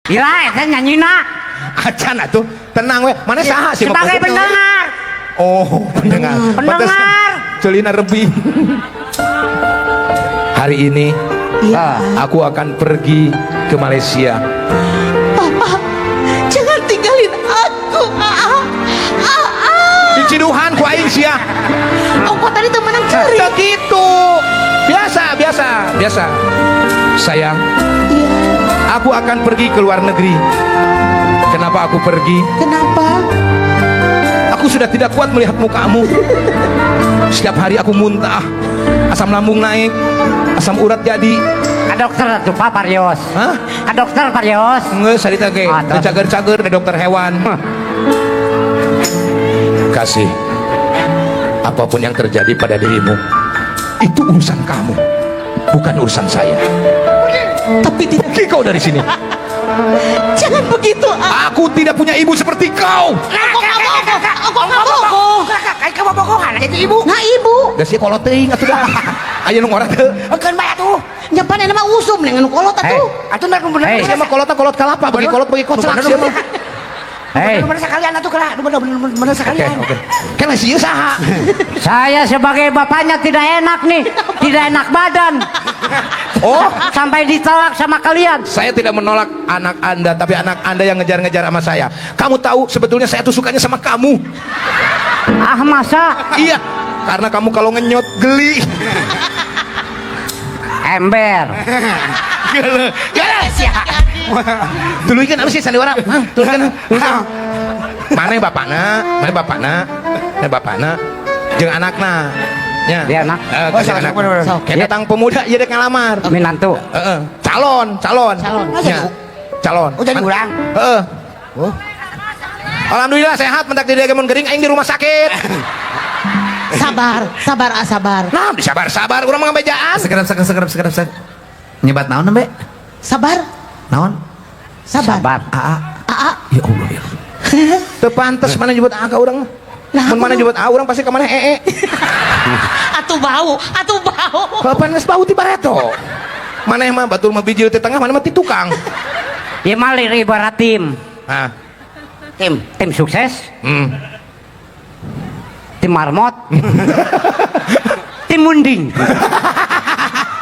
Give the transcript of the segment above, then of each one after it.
Gila, eta nyanyina. Acan atuh, tenang we. Mana saha sih? Sebagai pendengar. Oh, pendengar. Pendengar. Celina Rebi. Hari ini Iya. aku akan pergi ke Malaysia. Papa, jangan tinggalin aku. Aa. Aa. Diciduhan ku aing sia. Oh, kok tadi temenan ceri. Teu kitu. Biasa, biasa, biasa. Sayang, Iya. aku akan pergi ke luar negeri. Kenapa aku pergi? Kenapa? Aku sudah tidak kuat melihat mukamu. Setiap hari aku muntah. Asam lambung naik, asam urat jadi. Ka dokter tuh, Pak Parios. Hah? Ka dokter Parios. Nggak, sarita ge. Ah, Teu cager-cager di dokter hewan. Kasih. Apapun yang terjadi pada dirimu, itu urusan kamu, bukan urusan saya. Tapi tidak, Pergi kau dari sini. Jangan begitu. Aa. Aku tidak punya ibu seperti kau. Aku nggak bohong. Aku nggak bohong. Kayak kamu bohongan jadi ibu. Nah, ibu. Da sia kolot teuing atuh dah. Aya nu ngora teu. Keun bae atuh. Nyapan mah usum neng anu kolot atuh. Atuh bener bener. Hey. Sia mah kolotna kolot kalapa, bagi kolot bagi koclak sia mah. Hei, Bener sekalian atuh kela, bener bener bener Oke, sekalian. oke. Kan sia saha? Saya sebagai bapaknya tidak enak nih, tidak enak badan. Oh, Sampai ditolak sama kalian. saya tidak menolak anak Anda, tapi anak Anda yang ngejar-ngejar sama saya. Kamu tahu sebetulnya saya tuh sukanya sama kamu. Ah, masa? Iya, karena kamu kalau ngenyot geli. Ember. Gele. Gele sia. Tuluykeun apa sih sandiwara? Mang, tuluykeun. Tuluykeun. Mana bapakna? Mana bapakna? Mana bapakna? Jeung anakna. Nya. Dia anak. Eh, Oh, jeung sok, anak. sok, bener, bener. Sok. Kayak datang pemuda ieu dek ngalamar. Minantu. Heeh. Calon, calon. Calon. Nya. Calon. Oh, jadi urang. Heeh. Oh. Alhamdulillah sehat, mentak di mun gering aing di rumah sakit. Sabar, sabar, ah, sabar. Nah, disabar-sabar urang mah ngabejaan. Sekedap, sekedap, sekedap, sekedap, sekedap. Nyebat naon nembe? Sabar, Naon? sabar. Sabar. Aa. Aa. Ya Allah, ya Allah. Teu pantes mana nyebut A ka urang mah. Nah, Mun mana aku- nyebut A urang pasti ka mana ee. Atuh bau, atuh bau. Kapan geus bau ti bareto. Maneh mah batur mah bijil ti tengah, maneh mah ti tukang. Ya malir ibarat tim. Nah, Tim. Tim sukses, tim marmot, tim munding.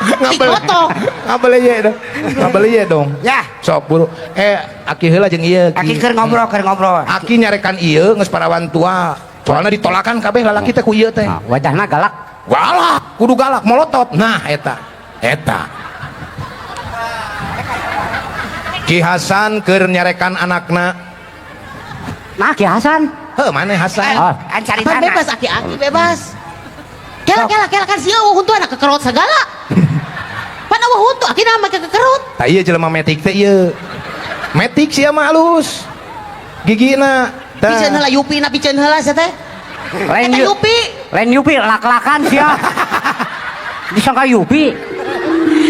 Ngabel. Dikotok. Ngabel ieu dong. Ngabel ieu dong. Ya. Sok buru. Eh, aki heula jeung ieu. Aki keur ngobrol, keur ngobrol. Aki nyarekan ieu geus parawan tua. Soalnya ditolakan kabeh lalaki teh ku ieu teh. Nah, wajahnya galak. Galak, kudu galak, molotot. Nah, eta. Eta. Ki Hasan keur nyarekan anakna. Nah, Ki Hasan. Heuh, mana Hasan? Oh. An cari Pan tanah. bebas aki-aki bebas. Kela kela kela kan sia euweuh huntu anak kekerot segala. Pan euweuh huntu aki na make kekerot. Tah ieu jelema metik teh ieu. Metik sia mah halus. Gigina. Tah. Piceun heula Yupi na, piceun heula sia teh. Lain Eta Yupi. Lain Yupi, lak-lakan sia. Disangka Yupi.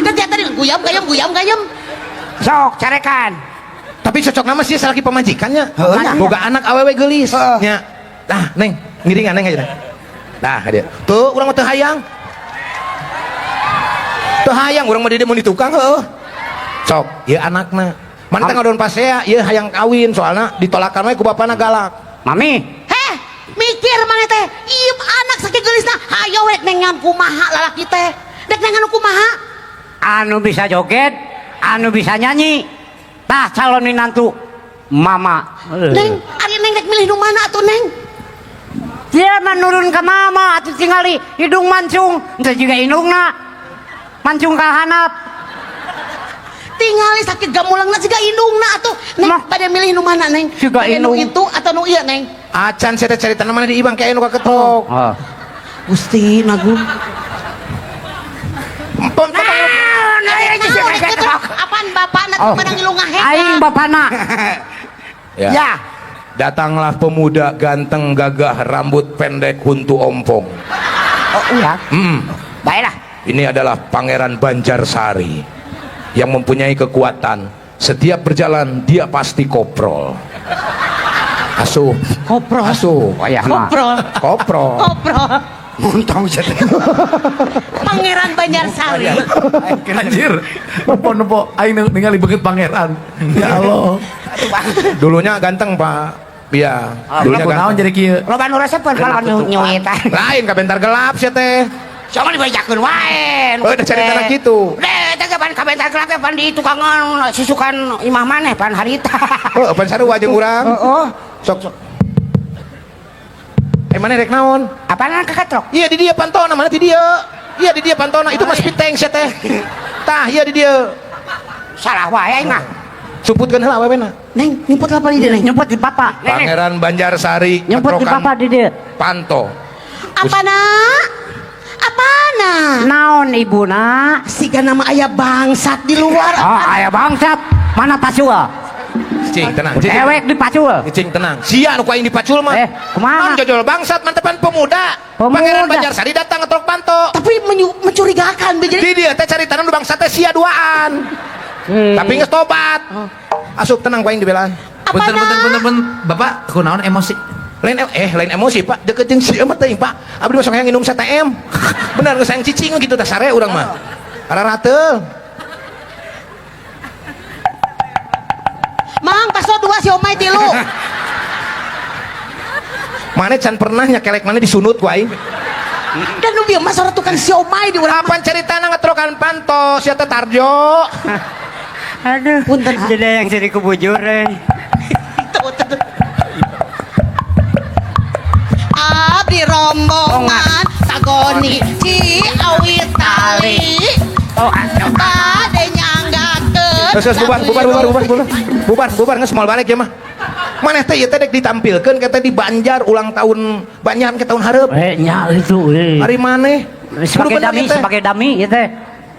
Dan tiap tadi guyam gayam guyam gayam. Sok carekan. Tapi cocok nama sih salaki pamajikannya. Heeh, nya. Boga anak awewe geulis. Heeh. Nya. Tah, Neng, ngiringan Neng aja. Tah, dia. Tuh, urang mah teu hayang. Teu hayang urang mah di dieu mun di tukang heueuh. Sok, ieu anakna. Mana teh ngadon pasea, ieu hayang kawin soalna ditolakan we ku bapana galak. Mami, Heh, mikir mana teh? Ieu anak saking geulisna, hayo rek nengan kumaha lalaki teh. Rek nengan kumaha? Anu bisa joget, anu bisa nyanyi. Tah calon minantu Mama. Eh. Neng, ari Neng rek milih nu mana atuh, Neng? Dia menurun ke mama atuh, tingali hidung mancung, ente juga indungna. Mancung ka handap. Tingali sakit gamulangna siga indungna atuh. Neng, Mah. pada milih nu mana, Neng? Siga Bade nu indung. itu atau nu ieu, Neng? Acan saya teh carita mana di ibang kayak nu kaketok. Oh. Gusti nagu. Empon. Nah, ini sih Naon kayak itu? Apaan bapakna Oh. teh menang ngilu ngahek? Aing bapana. Ya. Ya. Datanglah pemuda ganteng gagah, rambut pendek, huntu ompong. Oh iya. Baiklah. Ini adalah Pangeran Banjarsari yang mempunyai kekuatan. Setiap berjalan dia pasti koprol. Asuh. Koprol. Asuh. Oh ya, mah. Koprol. Koprol. Koprol. Untung sia teh. Pangeran Banjarsari. Anjir. Nempo-nempo aing ningali beungeut pangeran. Ya Allah. Dulunya ganteng, Pak. Iya, dulunya Kunaon ganteng. jadi kieu? Loba nu resepeun kalau nyuwitan. Lain kabentar gelap sia teh. Sama dibacakeun wae. Oh, udah cari tanah gitu. Deh, teh pan kabentar gelap pan di tukangan susukan imah maneh pan harita. Oh, pan sarua jeung urang. Oh, Sok sok. Eh, mana rek naon? apaan kakatrok? Iya di dia pantona, mana di dia? Iya di dia pantona, itu mas piteng sia teh. Tah, iya di dia. Salah wae aing mah. Suputkeun heula awewena. Neng, nyumput lah di Neng. Nyemput di papa. Pangeran Banjarsari Nyemput di ketrokan papa di dia. Panto. Apa nak? Apa nak? Naon ibu nak? Siga nama ayah bangsat di luar. Oh, ayah bangsat. Mana pacul? Cing tenang, cing. Dewek di pacul. Cing tenang. Sia nu ku aing dipacul mah. Eh, kumaha? Man jojol bangsat mantepan pemuda. Pemuda. Pangeran Banjarsari datang ngetrok panto. Tapi mencurigakan jadi Di dia teh caritana nu bangsat teh sia duaan. Tapi geus tobat. Asup tenang ku aing dibelaan. Apa Punten punten nak? punten punten. Bapak kunaon emosi? Lain lain emosi Pak, deket jeung si mah teuing Pak. Abdi mah sok hayang nginum CTM. Bener geus hayang cicing gitu teh sare urang mah. Ararateul. Mang, paso dua si omai tilu. Mana can pernah nya kelek mana disunut ku aing. Dan nu bieu mah sora tukang siomay di urang. Kapan caritana ngetrokan panto sia teh Tarjo. Aduh. Punten, ah. Jadi yang jadi kubujur eh. Tuh, tuh, tuh. Abdi rombongan tagoni Ciawitali. Oh, aduh. Bade nyanggakeun. Terus terus bubar bubar bubar bubar bubar. Bubar bubar geus moal balik ya mah. Maneh teh ieu teh dek ditampilkeun kata di Banjar ulang tahun Banjar ke tahun hareup. Eh, nya itu eh. Hari maneh. Sebagai Kudu bener dami, ieu teh. sebagai dami ieu teh.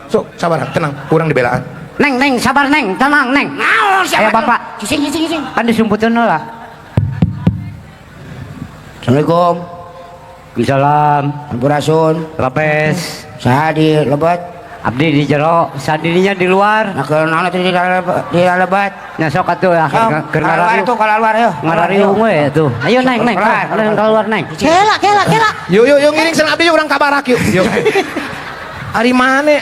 Sok sabar tenang, kurang dibelaan. Neng, neng, sabar neng, tenang neng. Naon siapa? Ayo bapak, Cicing cicing cicing. kan disumputin lah. Assalamualaikum. Salam, Sampurasun. Lapes, Saha di lebet? Abdi di jero, sadirinya di luar. Nah, keur naon atuh di lebat? Nya sok atuh ya, keur Keluar ngarariung. tuh keluar yo. Ngarariung we tuh. Ayo neng, neng, Keluar, keluar, keluar neng. Kela, kela, kela. Yuk yuk yuk ngiring sana abdi yuk urang kabarak yuk. Yuk. Ari maneh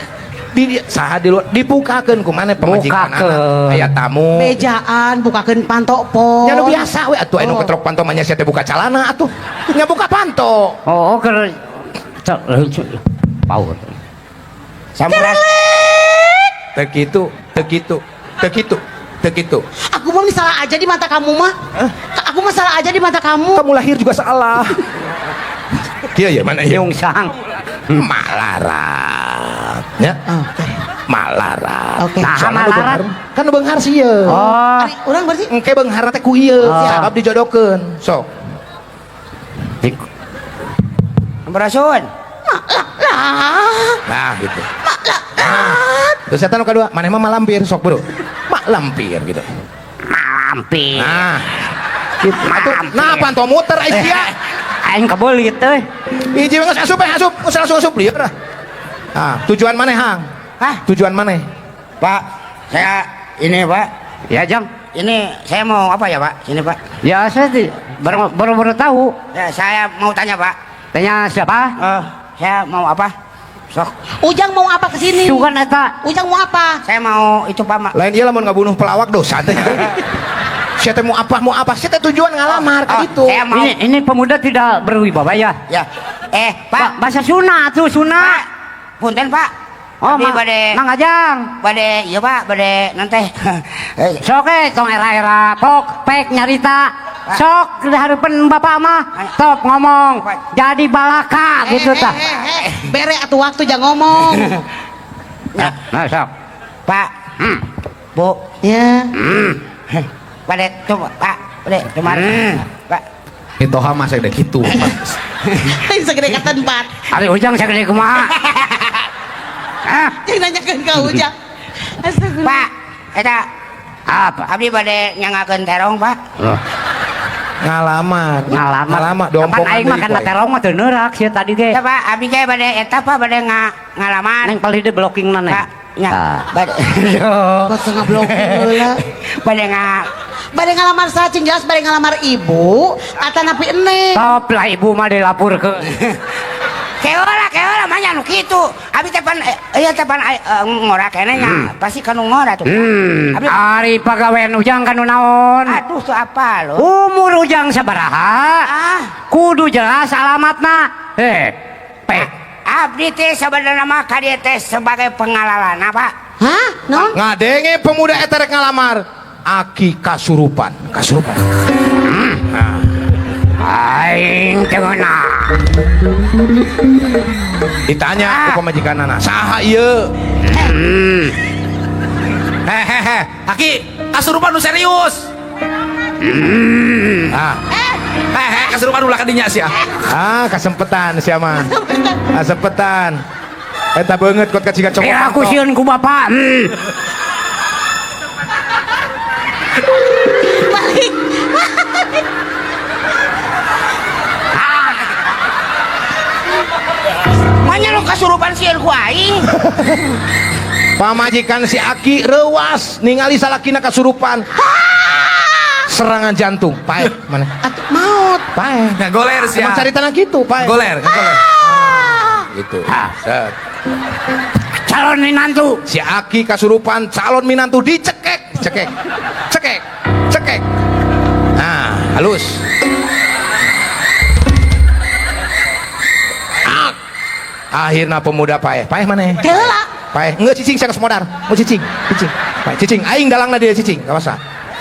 di saha di luar dibukakeun ku maneh pamajikan Bukakeun. aya tamu. Bejaan bukakeun panto po. Nya nu biasa we atuh anu ketrok panto mah nya sia teh buka calana atuh. Nya buka panto. Oh, oh keur power. Sampurasun. Teu kitu, teu kitu, teu kitu, teu kitu. Aku mah salah aja di mata kamu mah. Aku mah salah aja di mata kamu. Kamu lahir juga salah. Kieu ya mana ya? Nyungsang. Malarat. Ya. Oke. Malarat. Oke. Nah, Soalnya nu malarat. beunghar, kan nu beunghar sieun. Oh, Ari, urang berarti Engke beunghar teh ku ieu, Oh. sabab dijodohkeun. Sok. Sampurasun. lah. Nah, gitu. Nah. Terus eta nu kadua, maneh mah malampir sok bro. Mak lampir gitu. malampir. Nah. Gitu. Atuh, nah panto muter ai sia. Aing kebelit euy. Hiji geus asup eh asup, geus langsung asup lieur ah. Ah, tujuan maneh hang? Hah? Tujuan maneh? Pak, saya ini Pak. Ya, Jang. Ini saya mau apa ya Pak? Sini Pak. Ya, saya baru baru, baru tahu. Ya, saya mau tanya Pak. Tanya siapa? Saya mau apa? Sok. Ujang mau apa kesini? Sugan eta. Ujang mau apa? Saya mau itu Pak. Lain ieu lamun ngabunuh pelawak dosa teh. Sia teh mau apa? Sia teh tujuan ngalamar ka Oh, ditu. saya mau. Ini pemuda tidak berwibawa ya. Ya. Pak. Bahasa Sunda tuh Sunda. Pak. Punten Pak. Oh, Abdi bade Mang Ajang. bade iya Pak, bade nanti. Sok eh tong era-era pok pek nyarita. Sok di hareupeun bapak mah top ngomong. Jadi balaka gitu tah. Bere atuh waktu jangan ngomong. Nah, sok. Pak. Bu. Ya. Bade coba Pak. Bade kemarin. Pak. Mitoha mah saya kitu. Lain segede ka tempat. Ari Ujang sagede kumaha? Ah, Jangan nanyakeun ka Ujang. Astagfirullah. Pak, eta apa? abdi bade nyangakeun terong, Pak. Ngalamar. Ngalamar. Ngalamar Kapan dompongan aing deui makan ku aing. terong mah teu neurak sia tadi ge. Ya Pak, abdi ge bade eta Pak bade ngalaman. Neng palih de blocking na neng. Pak, nya. Tah. Bade Kok tengah blocking heula. bade nga Bade ngalamar saha cing jelas bade ngalamar ibu atanapi eneng. Top lah ibu mah dilapurkeun. Keola keola mah nya nu kitu. Abi teh pan ieu teh pan ngora keneh nya. Pasti kanu ngora tuh. Abi Ari pagawean Ujang kanu naon? Aduh, tuh apa lo? Umur Ujang sabaraha? Ah, Kudu jelas alamatna. Pek. Abdi teh sebenarnya mah ka dieu teh sebagai pengalalana, Pak. Hah? Non? Ngadenge pemuda eta rek ngalamar. Aki kasurupan, kasurupan. Aing teu ngeunah. Ditanya ku pamajikanana, saha ieu? Hehehe, Aki, kasurupan nu serius. Ah, Hehe, kasurupan ulah kadinya sia. ah kasempetan sia mah. Kasempetan. Eta beungeut kot kaciga cokot. Eh, aku sieun ku bapak. Balik. Manya lu kasurupan sieun ku aing. Pamajikan si Aki reuas ningali salakina kasurupan. Serangan jantung, paeh mana? Atuh maut. Paeh. Nah, goler sia. Emang caritana kitu, paeh. Goler, goler. Gitu. Set. Calon minantu. Si Aki kasurupan, calon minantu dicekek, cekek, cekek, cekek. Nah, halus. Ah. Akhirnya pemuda paeh, paeh mana? Keula. Paeh, enggak cicing saya modar, mau cicing, cicing, paeh, cicing, aing dalangna dia cicing, kawasa.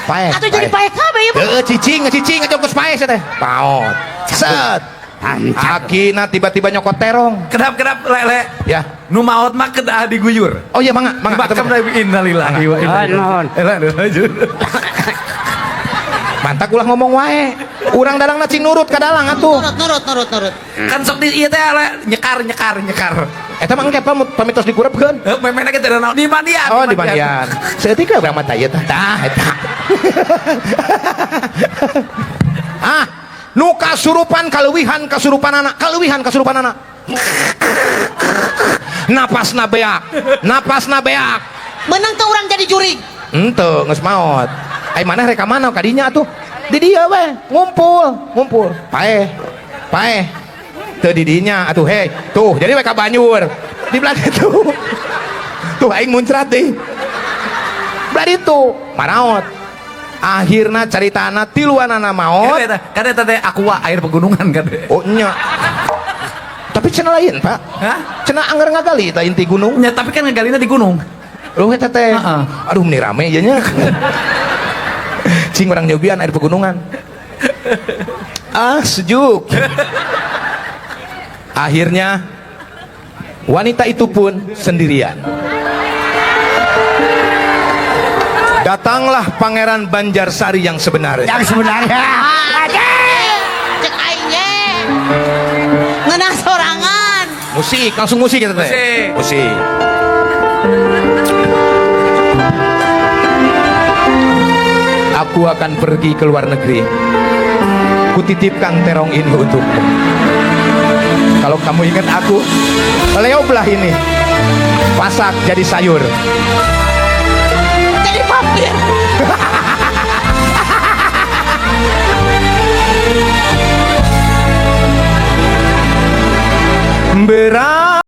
Paeh. Atuh jadi paeh kabeh ieu mah. Heeh, cicing, cicing, aja geus paeh sia teh. Paot. Set. Akina tiba-tiba nyokot terong. Kedap-kedap lele. Ya. Nu maot mah kedah diguyur. Oh iya mangga, mangga. Makam innalillahi wa inna ilaihi. Nuhun. Lanjut. Mantak ulah ngomong wae. Urang dalangna cing nurut ka dalang atuh. Nurut nurut nurut nurut. Kan sok di ieu teh le nyekar nyekar nyekar. Eta mah engke pamitos dikurepkeun. Heuh, memena ge teh naon di mandian. Oh, di mandian. Saeutik we urang mata ieu tah. Tah eta. Ah, nu kasurupan kaleuwihan kasurupan anak, kaleuwihan kasurupan anak. Napasna beak, napasna beak. Menang teh urang jadi jurig. Henteu, geus maot. Ai maneh rek ka mana kadinya atuh? Di dieu we, ngumpul, ngumpul. Paeh. Paeh. Teu di dinya atuh hei. Tuh, jadi we ka banjur. Di belah ditu. Tuh aing muncrat deui. Belah ditu, maraot. Akhirna caritana tiluanana maot. Kan eta teh aqua air pegunungan kan. Oh nya. Tapi cenah lain, Pak. Hah? Cenah angger ngagali lain ti gunung. Nya tapi kan ngagalina di gunung. Loh eta teh. Heeh. Aduh meni rame ieu nya. Cing orang nyobian air pegunungan. Ah, sejuk. Akhirnya wanita itu pun sendirian. Datanglah Pangeran Banjarsari yang sebenarnya. Yang sebenarnya. Cek aing ge. Ngeunah sorangan. Musik, langsung musik ya teh. Musik. Musik. Aku akan pergi ke luar negeri. Kutitipkan terong ini untukmu. Kalau kamu ingat aku, leoblah ini. Masak jadi sayur.